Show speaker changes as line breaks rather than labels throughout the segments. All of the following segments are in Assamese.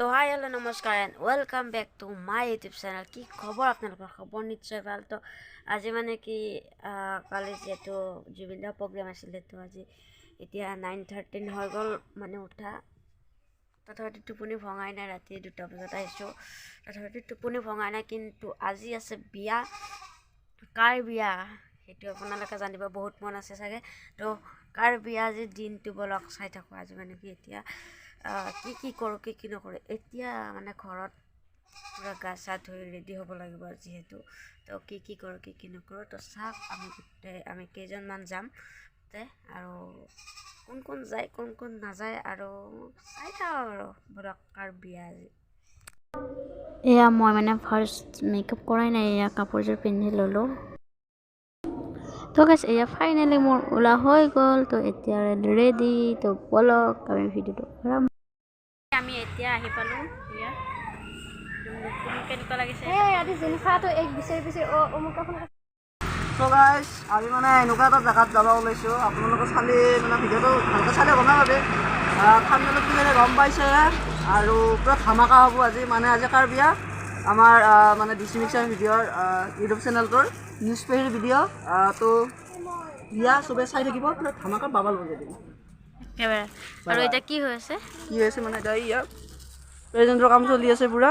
তো হাই হেল্ল' নমস্কাৰ and welcome back to my YouTube channel. কি খবৰ আপোনালোকৰ? খবৰ নিশ্চয় ভাল। তো আজি মানে কি কালি যিহেতু জুবিন দাৰ প্ৰগ্ৰেম আছিলে, তো আজি এতিয়া 9:13 হৈ গ'ল মানে উঠা। তথাপিতো টোপনি ভঙাই নাই, ৰাতি 2টা বজাত আহিছোঁ, তথাপিতো টোপনি ভঙাই নাই। কিন্তু আজি আছে বিয়া, কাৰ বিয়া সেইটো আপোনালোকে জানিব বহুত মন আছে চাগে। তো কাৰ বিয়া আজি দিনটো বলক চাই থাকোঁ। আজি মানে কি এতিয়া কি কি কৰোঁ কি কি নকৰোঁ, এতিয়া মানে ঘৰত পূৰা গা চা ধুই ৰেডি হ'ব লাগিব যিহেতু। তো কি কি কৰোঁ কি কি নকৰোঁ তো চাওক। আমি গোটেই আমি কেইজনমান যাম তাতে, আৰু কোন কোন যায় কোন কোন নাযায় আৰু চাই থাকক আৰু বলক কাৰ বিয়া আজি। এয়া মই মানে ফাৰ্ষ্ট মেকআপ কৰাই নাই, এয়া কাপোৰযোৰ পিন্ধি ল'লোঁ। তো গাইছ এয়া ফাইনেলি মোৰ ওলা হৈ গ'ল। তো এতিয়া ৰেডি, তো বলক আমি ভিডিঅ'টো আমি এতিয়া আহি পালোঁ। এয়া কেনেকুৱা লাগিছে?
আমি মানে এনেকুৱা এটা জেগাত যাব ওলাইছোঁ, আপোনালোকে চালি মানে ভিডিঅ'টো ভালকৈ চালে গমেই পাবে, থাম্বনেইলত কিজানি গম পাইছে। আৰু পূৰা ধামাকা হ'ব আজি, মানে আজি কাৰ বিয়া, আমাৰ মানে ডি চি মিক্সাৰ ভিডিঅ'ৰ ইউটিউব চেনেলটোৰ নিউজ পেজৰ ভিডিঅ'। তো বিয়া চবে চাই থাকিব, পূৰা ধামাকা বাবাল বজাই দিব
একেবাৰে। আৰু এতিয়া কি হৈ আছে?
কি হৈ আছে মানে এতিয়া ইয়াৰ প্ৰেজেণ্টৰ কাম চলি আছে, পূৰা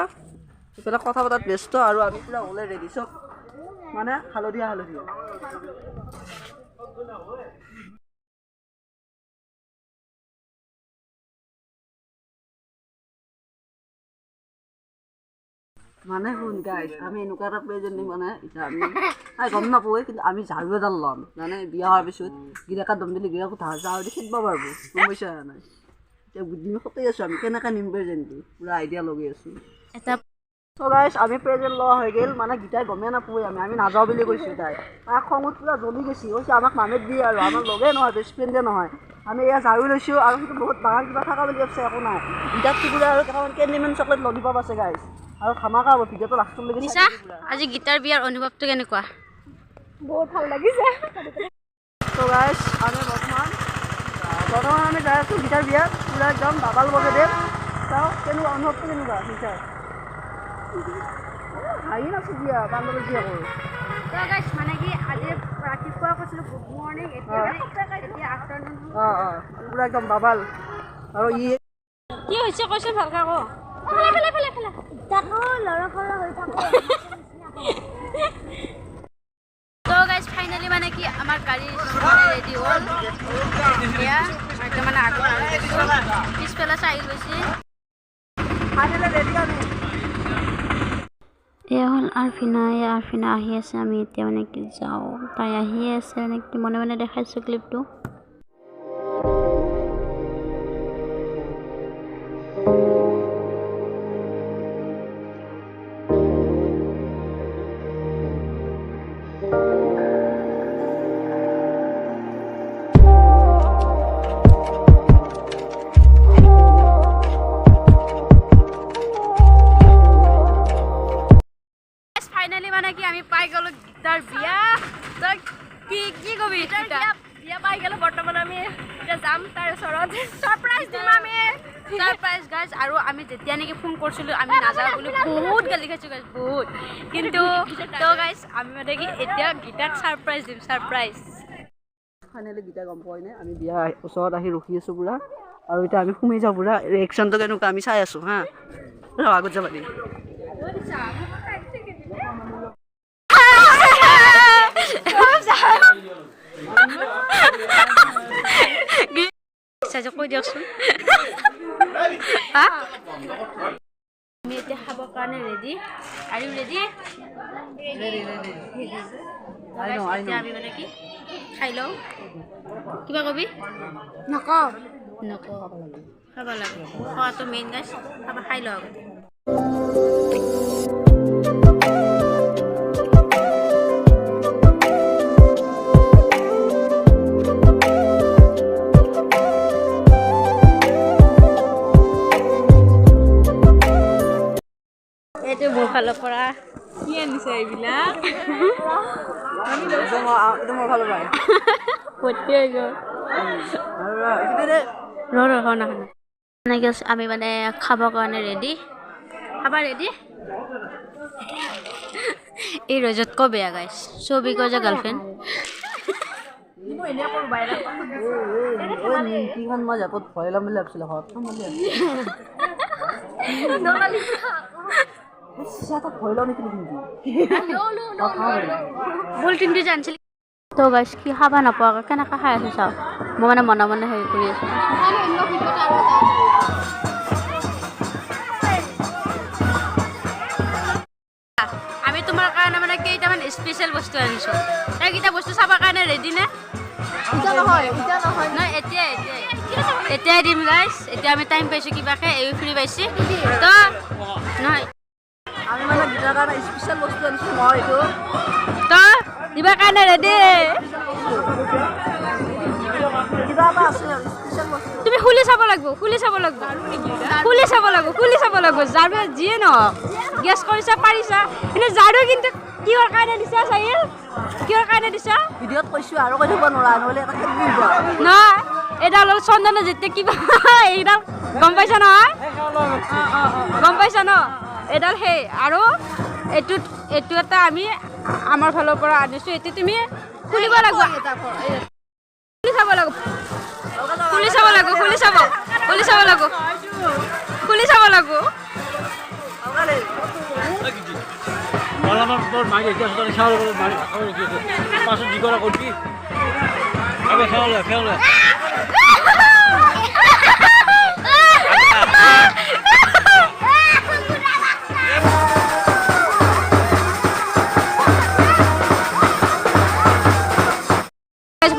ইফালে কথা পতাত ব্যস্ত, আৰু আমি পূৰা ওলাই ৰেডি চব, মানে হালধীয়া হালধীয়া। মানে শুন গাইছ, আমি এনেকুৱা এটা প্ৰেজেণ্ট দিম, মানে এতিয়া আমি গম নাপাওঁৱে, কিন্তু আমি ঝাৰু এডাল ল'ম, মানে বিয়া হোৱাৰ পিছত গিৰাকাত দম দিলে গিৰাকো ঝাৰু দি খেদিব পাৰিব, গম পাইছা নাই? এতিয়া বুদ্ধি সতেই আছোঁ আমি কেনেকৈ নিম প্ৰেজেণ্টটো, পূৰা আইডিয়া লগাই আছোঁ। ত' গাইছ আমি প্ৰেজেণ্ট লোৱা হৈ গ'ল, মানে গীতাই গমেই নাপাওঁৱে, আমি নাযাওঁ বুলি কৈছোঁ। তাই তাই খঙত পূৰা জ্বলি গৈছে, কৈছে আমাক মামেক দিয়ে আৰু আমাৰ লগে নহয়, বেষ্ট ফ্ৰেণ্ডে নহয়। আমি এয়া ঝাৰু লৈছোঁ, আৰু সেইটো বহুত ডাঙৰ কিবা থকা বুলি ভাবিছে, একো নাই। গীতাত টুকুৰা আৰু কেইটামান কেণ্ডিমেন চকলেট ললিপপ আছে গাইছ, আৰু ধামাকা হ'ব ভিডিঅ'টো লাষ্টলৈকে।
নিচা, আজি গীতাৰ বিয়াৰ অনুভৱটো কেনেকুৱা?
বহুত ভাল লাগিছে।
ত' গাইছ আমি বৰ্তমান আমি যাই আছোঁ গীতাৰ বিয়াত, পূৰা একদম বাবাল বজাই দিম। চাওঁ কেনেকুৱা অনুভৱটো কেনেকুৱা নিচা? হাঁহি নাছো দিয়া তাৰ লগত বিয়া কৰোঁ।
তো গাইছ মানে কি আজি ৰাতিপুৱা কৈছিলোঁ গুড মৰ্ণিং, এতিয়া আফটাৰনুন।
অঁ অঁ পূৰা একদম বাবাল। আৰু ই
কি হৈছে কৈছে ভালকৈ আকৌ। তো গাইছ ফাইনেলি মানে কি আমাৰ গাড়ী ৰেডি হ'ল। এতিয়া এতিয়া মানে আগত পিছফালে চাই গৈছে।
ফাইনেলি ৰেডি আমি।
এয়া হ'ল আৰফিনা, এয়া আৰফিনা আহি আছে। আমি এতিয়া মানে কি যাওঁ, তাই আহিয়ে আছে, মানে কি মনে মনে দেখাইছোঁ ক্লিপটো। ফাইনেলি মানে কি আমি পাই গ'লো গীতাৰ বিয়া। তই কি কি কবি?
বিয়া পাই গ'লো, বৰ্তমান আমি এতিয়া যাম তাৰ ওচৰত, ছাৰপ্ৰাইজ দিম আমি,
ছাৰপ্ৰাইজ গাইজ। আৰু আমি যেতিয়া নেকি ফোন কৰিছিলোঁ আমি নাযাওঁ বুলি বহুত গালি খাইছোঁ গাইজ, বহুত। কিন্তু তো গাইজ আমি মানে কি এতিয়া গীতাক ছাৰপ্ৰাইজ দিম, ছাৰপ্ৰাইজ।
ফাইনেলি গীতা গম পোৱাই নাই, আমি বিয়া ওচৰত আহি ৰখি আছোঁ পূৰা, আৰু এতিয়া আমি সোমাই যাওঁ পূৰা। ৰিয়েকশ্যনটো কেনেকুৱা আমি চাই আছোঁ। হা, আগত যাবা দি।
কৈ দিয়কচোন। আমি এতিয়া খাবৰ কাৰণে ৰেডি। আৰু ৰেডি? এতিয়া আমি মানে কি খাই লওঁ। কিবা কবি?
নকওঁ।
নকওঁ, খাব লাগে, খোৱাটো মেইন গাইছ। খাব খাই লওঁ আগতে। এইটো মোৰ ফালৰ পৰা।
কি আনিছে এইবিলাক?
এইটো মোৰ ফালৰ পৰাই।
ভৰ্তি হৈ গ'ল। ৰ ৰ, না না। আমি মানে খাবৰ কাৰণে ৰেডি, খাবা ৰেডি। এই ৰজতকৈ বেয়া গাইছ, ছবি কয় যে গাৰ্লফ্ৰেণ্ড। তো গাইছ কি খাবা নোপোৱাকৈ কেনেকৈ খাই আছো চাওঁ, মই মানে মনে মনে হেৰি কৰি আছো। আমি তোমাৰ কাৰণে মানে কেইটামান স্পেচিয়েল বস্তু আনিছোঁ, এইকেইটা বস্তু চাবৰ কাৰণে ৰেডি নে? নহয়, এতিয়াই এতিয়াই এতিয়াই দিম গাইছ। এতিয়া আমি টাইম পাইছোঁ কিবাকে, এই ফ্ৰী পাইছোঁ তো নহয়।
আমি মানে গীতাৰ কাৰণে স্পেচিয়েল বস্তু আনিছোঁ মই, এইটো
তো দিবাৰ কাৰণে ৰেডি।
কিবা এটা আছে স্পেচিয়েল বস্তু,
তুমি খুলি চাব লাগিব, খুলি চাব লাগিব, খুলি চাব লাগিব, খুলি চাব লাগিব। ঝাৰু যিয়ে নহওক গেছ কৰিছা পাৰিছা, কিন্তু ঝাৰু কিন্তু কিহৰ কাৰণে দিছা চাহিল? কিহৰ কাৰণে দিছা?
ভিডিঅ'ত কৈছোঁ আৰু কৈ থাকিব নোৱাৰা, নহ'লে এটা খেলি দিব।
নহয়, এইডাল হ'ল চন্দনে যেতিয়া কিবা এইডাল গম পাইছা নহয়? গম পাইছা ন? এইডাল সেই আৰু এইটো এইটো এটা আমি আমাৰ ফালৰ পৰা আনিছোঁ। এইটো তুমি খুলিব লাগিব, খুলি চাব লাগিব, খুলি চাব লাগিব, খুলি চাব, খুলি চাব লাগিব, খুলি চাব লাগিব।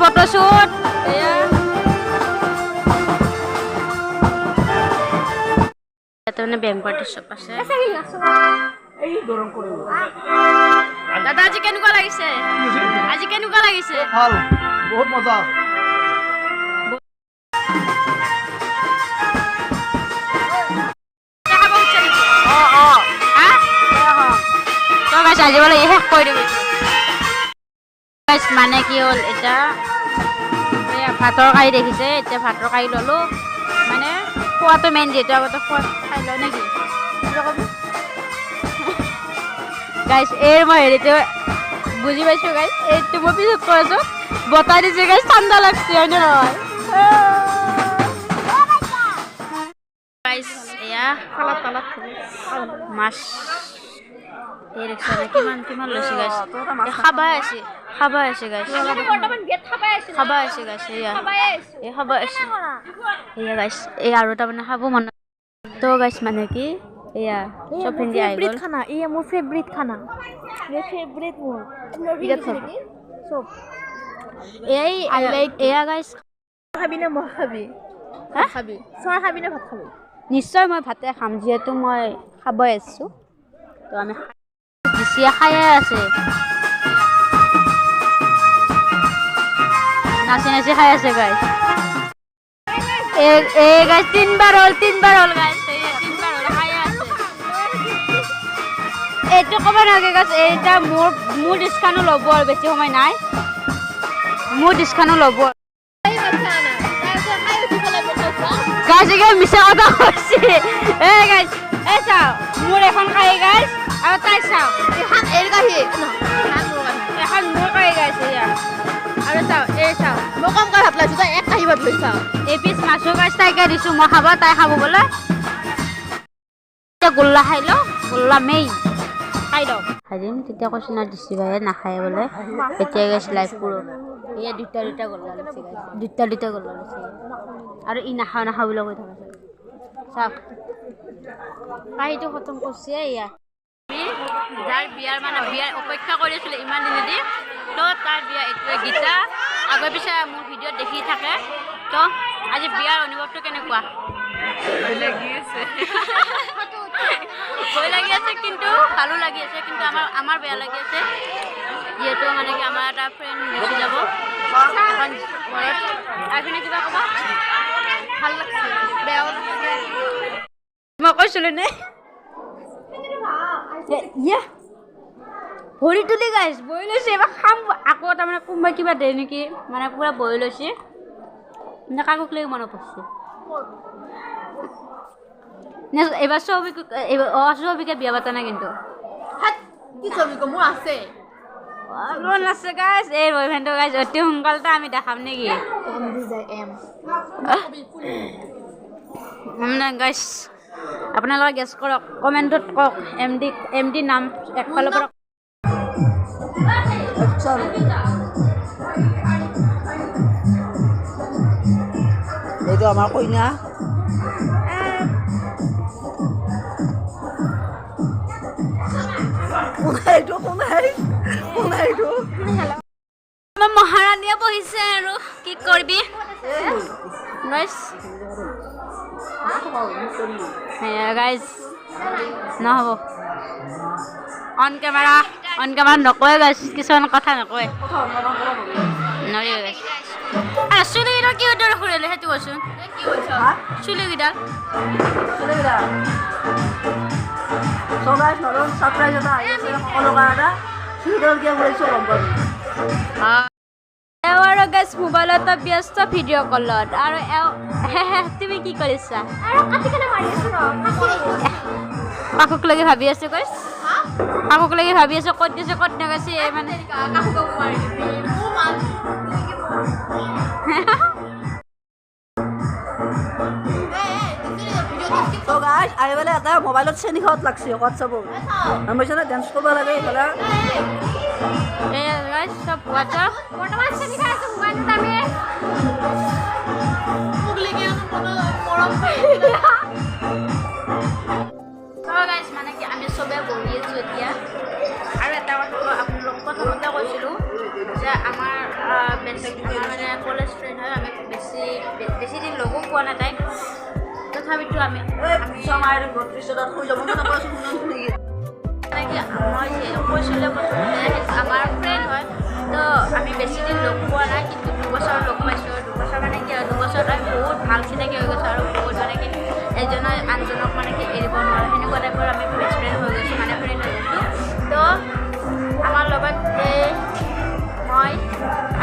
ফটোশ্বুট ইয়াতে মানে বেংকত চব আছে। দাদা আজি কেনেকুৱা লাগিছে? আজি কেনেকুৱা লাগিছে?
ভাল, বহুত মজা।
শেষ কৰি দিবি মানে কি হ'ল এতিয়া ভাতৰ কাঁহী দেখিছে, এতিয়া ভাতৰ কাঁহী ল'লোঁ। মানে খোৱাটো মেইন, যিহেতু আগতে খোৱা খাই লওঁ নেকি গাইছ। এই মই হেৰিটো বুজি পাইছোঁ গাইছ, এইটো মই পিছত কৈ আছোঁ। বতাহ দিছে গাইছ, ঠাণ্ডা লাগছে হয়নে নহয় গাইছ? এয়া মাছ এই দেখিছা কিমান কিমান লৈছে গাইছ, খাবাই আছে, খাবাই আছে গাইছ, খাবাই আছে গাইছ। এয়া এই খাবাই আছে, এয়া গাইছ। এই আৰু তাৰমানে খাব মন তো গাইছ, মানে কি এয়া চব হিন্দি আহি গ'ল।
খানা এয়া মোৰ ফেভৰেট খানা, ফেভৰেট মোৰ বিৰাট চব।
এই এয়া গাইছ,
খাবি নে মই খাবি? খাবি চৰ খাবি নে ভাত খাবি?
নিশ্চয় মই ভাতে খাম, যিহেতু মই খাবই আহিছোঁ। তো আমি দিছিয়ে খায়ে আছে, নাচি নাচি খাই আছে গাইছ। এই গাইছ তিনবাৰ হ'ল, তিনবাৰ হ'ল গাইছ, তিনবাৰ হ'ল খায়ে আছে। এইটো ক'ব নালাগে গাইছ, এইটা মোৰ মোৰ ডিছকাউণ্টো ল'ব আৰু বেছি সময় নাই, মোৰ ডিছকাউণ্টো ল'ব গাইছ। এই মিছা কথা কৈছে এই গাইছ। এই চাওঁ মোৰ এখন কাঁহী গাইছ, আৰু তাই চাওঁ
এখন এৰ কাঁহী,
এখন মোৰ কাঁহী গাইছ। এয়া আৰু চাওঁ, এই চাওঁ
মই কমকৈ ভাত লৈছোঁ, তাই এক কাঁহী ভাত লৈছা।
এই পিচ মাছো গাইছ তাইকে দিছোঁ মই খাব, তাই খাব বোলে। এতিয়া গোল্লা খাই লওঁ, গোল্লা মেইন খাই লওঁ, খাই দিম তেতিয়া। কৈছোঁ না দিছি ভাই নাখায় বোলে। এতিয়া গাইছ লাইভ কৰোঁ। এয়া দুটা দুটা গোল্লা লৈছে গাইছ, দুটা দুটা গোল্লা লৈছে আৰু ই নাখাওঁ নাখাওঁ বুলি কৈ থাকে। চাওক কাঁহীটো খতম কৰিছে। এয়া আমি যাৰ বিয়াৰ মানে বিয়াৰ অপেক্ষা কৰি আছিলোঁ ইমান দিনেদি, তো তাৰ বিয়া এইটোৱে গীতা। আগৰ পিছে মোৰ ভিডিঅ'ত দেখি থাকে। তো আজি বিয়াৰ অনুভৱটো কেনেকুৱা? ভয় লাগি আছে কিন্তু ভালো লাগি আছে, কিন্তু আমাৰ আমাৰ বেয়া লাগি আছে, যিহেতু মানে কি আমাৰ এটা ফ্ৰেণ্ড গুচি যাব এখন ঘৰত। আৰু কিবা ক'বা?
ভাল লাগছে, বেয়াও লাগছে।
মই কৈছিলোঁ নে? ইয়া ভৰি তুলি গাইছ বহি লৈছে, এইবাৰ খাম আকৌ। তাৰমানে কোনোবাই কিবা দিয়ে নেকি, মানে পূৰা বহি লৈছে, মানে কাকো লৈ মনত পৰিছে। এইবাৰ ছবিক, অ ছবিকে বিয়া পাতা নাই কিন্তু।
কি ছবি কো মোৰ আছে?
লোন আছে গাইছ। এই বয়ফ্ৰেণ্ডটো গাইছ, অতি সোনকালতে আমি দেখাম নেকি?
এম দি যায় এম।
মানে গাইছ, আপোনালোকে গেছ কৰক, কমেণ্টত কওক, এম ডি, এম ডি নাম একফালৰ পৰা।
একচন। এইটো আমাৰ কইনা। কোনে এইটো? কোনে, কোনে এইটো?
আমাৰ মহাৰাণীয়ে বহিছে আৰু কি কৰিবি গাইছ। গাইজ, নহ'ব, অন কেমেৰা, অন কেমেৰা নকয় গাইছ, কিছুমান কথা নকয়, নৰি গাইছ। চুলিকেইডাল কিয় দৰে ফুৰালে সেইটো কচোন।
কি কৈছ?
চুলিকেইডাল।
চুলিকেইটা। চ' গাইছ, নতুন ছাৰপ্ৰাইজ এটা আহি আছে সকলো কাৰণে। চুলিকেইডাল কিয় কৰিছোঁ গম পাবি।
এওঁ আৰু গাইছ মোবাইলত ব্যস্ত, ভিডিঅ' কলত। আৰু এওঁ, তুমি কি কৰিছা?
আৰু কাটি কেনে মাৰি আছো ৰ।
কাকুক লাগি ভাবি আছো গাইছ, কাকুক লাগি ভাবি আছো, ক'ত দিছো, ক'ত নাগাইছে মানে।
কাকু কাকু মাৰি দিবি মোৰ মান।
ত' গাইছ, আহি পেলাই এটা মোবাইলত চেনি খাৱাত লাগছে হোৱাটছআপত, গম পাইছা? ডেন্স কৰিব লাগে এইফালে।
এই গাইছ, চব হোৱাটছআপ।
বৰ্তমান চেনি খাই আছো মোবাইলটোত আমি।
মোক লাগি মৰম।
তো গাইছ, মানে কি আমি চবে বহি আছোঁ এতিয়া। আৰু এটা কথা কওঁ আপোনালোক, প্ৰথমতে কৈছিলোঁ যে আমাৰ বেষ্ট, আমাৰ মানে কলেজ ফ্ৰেণ্ড হয়। আমি বেছি বেছি দিন লগো পোৱা নাই তাইক, তথাপিতো আমি মানে কি মই যিহেতু কৈছিলোঁ প্ৰথমতে আমাৰ ফ্ৰেণ্ড হয়, তো আমি বেছি দিন লগ পোৱা নাই, কিন্তু 2 বছৰ লগ পাইছোঁ। 2 বছৰ মানে কি আৰু 2 বছৰত আমি বহুত ভাল চিনাকি হৈ গৈছোঁ আৰু বহুত মানে কি এজনে আনজনক মানে কি এৰিব নোৱাৰোঁ, সেনেকুৱা টাইপৰ আমি বেষ্ট ফ্ৰেণ্ড হৈ গৈছোঁ, মানে ফ্ৰেণ্ড হৈ গৈছোঁ। তো আমাৰ লগত এই মই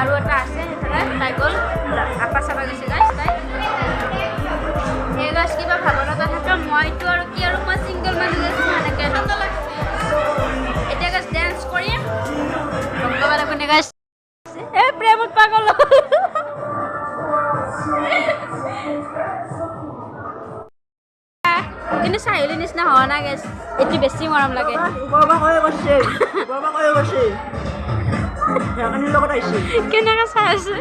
আৰু এটা আছে সেইফালে, তাই গ'ল, আপা চাবা গৈছে গাইছ তাই। এই গাইছ, কিবা ভাৱনা থাকে। মইতো আৰু কি আৰু মই ছিংগল মানুহ গাইছ, সেনেকৈ এতিয়া গাইছ ডেন্স কৰিম, গম পাব লাগিব নে গাইছ? এই প্ৰেমত পাগল। কিন্তু চাহিলি নিচিনা হোৱা নাই গাইছ, এইটো বেছি মৰম লাগে।
ওপৰৰ পৰা কৈ গৈছে, ওপৰৰ পৰা কৈ গৈছে, সেইখিনিৰ লগত আহিছে।
কেনেকৈ চাই আছে।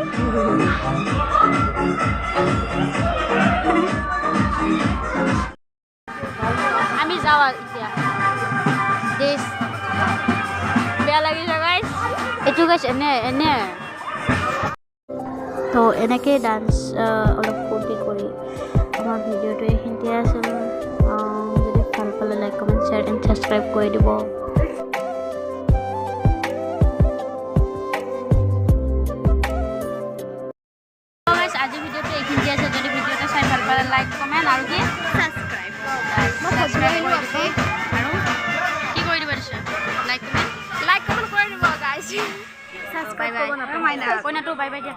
আমি যাওঁ আৰু এতিয়া দিছ, বেয়া লাগিছে গাইছ এইটো। গাইছ, এনে এনে তো এনেকেই ডান্স অলপ ফূৰ্তি কৰি আমাৰ ভিডিঅ'টো এইখিনিতে আছিল। যদি ভাল পালে like, comment, share and subscribe কৰি দিব। গাইছ, আজিৰ ভিডিঅ'টো এইখিনিতে আছে। যদি ভিডিঅ'টো চাই ভাল পালে লাইক, কমেণ্ট আৰু কি?
ছাবস্ক্ৰাইব।
ছাবস্ক্ৰাইব কৰি দিব। আৰু কি কৰি দিব দিছে? Like, comment.
লাইক, কমেণ্ট কৰি দিব গাইছ।
Bye bye. কইনাটো বাই বাই দিয়া।